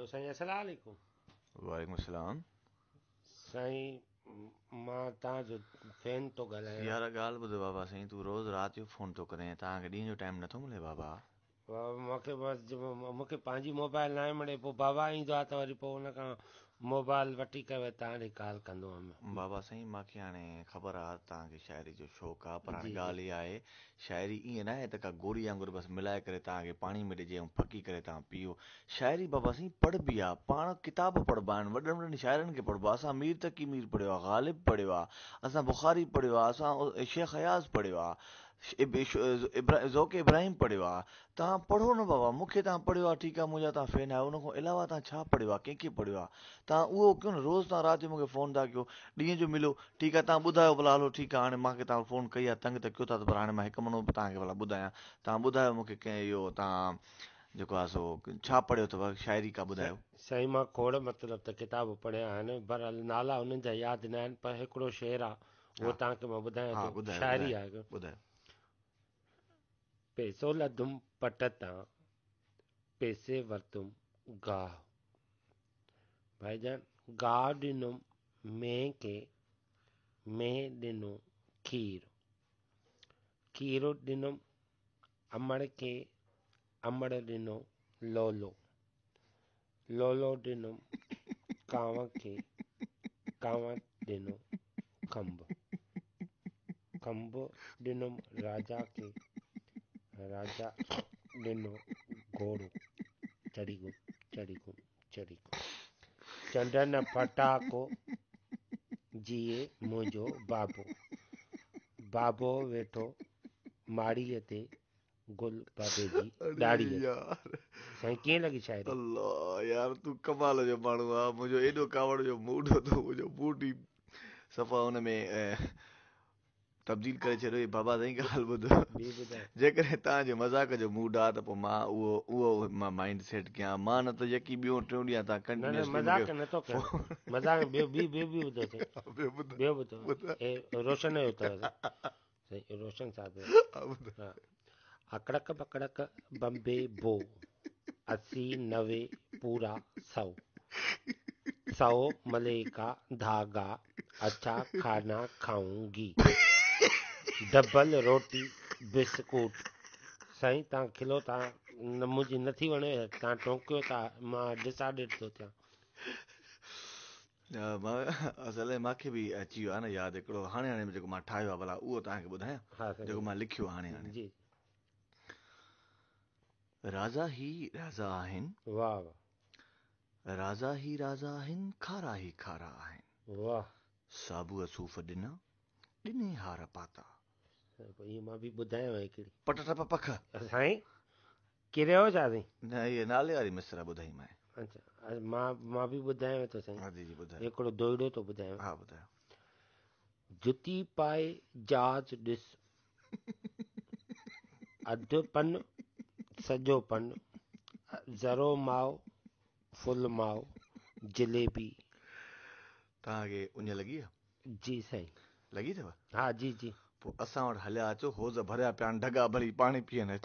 Hello سائين السلام عليڪم. وعليڪم السلام. سائين مان توهان جو فين ٿو ڳالهايان. يار ڳالهه ٻڌ بابا سائين تون روز رات جو فون ٿو ڪرين توهان کي ڏينهن جو ٽائيم نٿو ملي بابا. بابا مونکي بس مونکي پنهنجي موبائل ناهي مڙي پوء بابا ايندو آهي ته وري پوء ان کان موبائل وٺي ڪري توهان ڏي ڪال ڪندو هيم. بابا سائين مانکي هاڻي خبر آ توهان کي شاعري جو شوق آ پر هاڻي جي جي. ڳالهه اها آهي شاعري ائين ناهي ته ڪا گوري وانگر بس ملائي ڪري توهان کي پاڻي ۾ ڏجي ۽ ڦڪي ڪري توهان پيئو. شاعري بابا سائين پڙهبي آ، پاڻ ڪتاب پڙهبا آهن، وڏن وڏن شاعرن کي پڙهبو آ، اسان مير تقي مير پڙهيو آ، غالب پڙهيو آ، اسان بخاري پڙهيو آ، اسان شيخ اياز پڙهيو آ، ذوق ابراهيم پڙهيو آ، توهان پڙهو نه بابا، مون کي توهان پڙهيو آ ٺيڪ آ منهنجا توهان فين آهيو، ان کان علاوه توهان ڇا پڙهيو آ، ڪنهن کي پڙهيو آ، توهان اهو ڪيو نه روز توهان رات جو مون کي فون ٿا ڪيو، ڏينهن جو ملو، ٺيڪ آ توهان ٻڌايو ڀلا هلو ٺيڪ آ هاڻي مان کي توهان فون ڪئي آ تنگ ته ڪيو ٿا ته پر هاڻي مان هڪ منو به توهان کي ڀلا ٻڌايان توهان ٻڌايو مون کي ڪنهن اهو توهان جيڪو آ سو ڇا پڙهيو اٿو شاعري ڪا ٻڌايو. سائين مان کوڙ مطلب ته ڪتاب پڙهيا آهن بهرحال نالا انهن جا ياد نه آهن پر هڪڙو شعر آ اهو توهان کي مان ٻڌايان ها ٿو ٻڌايو شاعري ٻڌايو آ هڪ. ٻڌايو. پئسو لڌم پٽ تان پئسي ورتم گاهه ڀائيجان گاهه ڏنم مينهن کي مينهن ڏنو کير، کير ڏنم امڙ کي امڙ ڏنو لولو، لولو ڏنم ڪانء کي ڪانء ڏنو کنڀ، کنڀ ڏنم راجا کي راجا ڏنو گهوڙو، چڙهي گم چڙهي گم چڙهي گم. چنڊ نه ڦٽاڪو جيئي منهنجو بابو. بابو ويٺو ماڙيء تي گل بابي جي ڏاڙهيء تي. سائين ڪيئن لڳي شاعري؟ الله يار تون ڪمال جو ماڻهو آ منهنجو ايڏو ڪاوڙ جو موڊ هو تو منهنجو موڊ ئي صفا ان ۾ تبديل ڪري ڇڏيو بابا سائين ڳالهه ٻڌ جيڪڏهن توهان جي مذاق جو موڊ آ ته پوء مان اهو اهو مان مائنڊ سيٽ ڪيان مان نه ته يڪي ٻيون ٽيون ڏينهن تان نه نه ڪنٽينيوسلي مذاق نه ٿو ڪيان مذاق ٻيو ٻي ٻيو به ٻڌو سائين ٻيو ٻڌو اي روشن جو اٿو سائين روشن صاحب ها اڪڙڪ بڪڙڪ بمبي بو 80 90 پورا 100 100 ملي ڪا ڌاڳا اڇا کانا کائون گي ڊبل روٽي بسڪوٽ سائين تان کلو ٿا نه منهنجي نٿي وڻي تان ٽوڪيو ٿا مان ڊس آرڊر ٿو ٿيان. اصل ۾ مانکي به اچي ويو آهي نه ياد هڪڙو هاڻي هاڻي جيڪو مان ٺاهيو آهي ڀلا اهو توهان کي ٻڌايان جيڪو مان لکيو آهي هاڻي هاڻي جي رازا هي رازا آهن. واه واه. رازا هي رازا آهن، کارا هي کارا آهن. واه. صابوء صوف ڏنا، ڏني هار پاتا. اهو مان به ٻڌايانو هڪڙي. پٽ ٽپ پک. سائين ڪريو ڇا سائين؟ نه هيء نالي واري مصرع ٻڌائي مانء. اڇا مان مان به ٻڌايانو ٿو سائين. ها جي جي ٻڌايو. هڪڙو دوهيڙو ٿو ٻڌايانو. ها ٻڌايو. جتي پائي جهاز ڏس. اڌ پن سڄو پن، ذرو مائو فل مائو، جليبي. توهان کي اڃ لڳي آ؟ جي سائين. لڳي اٿو؟ ها جي جي. پوء اسان وٽ هليا اچو، حوض ڀريا پيا آهن، ڍڳا ڀري پاڻي پيئن اچ.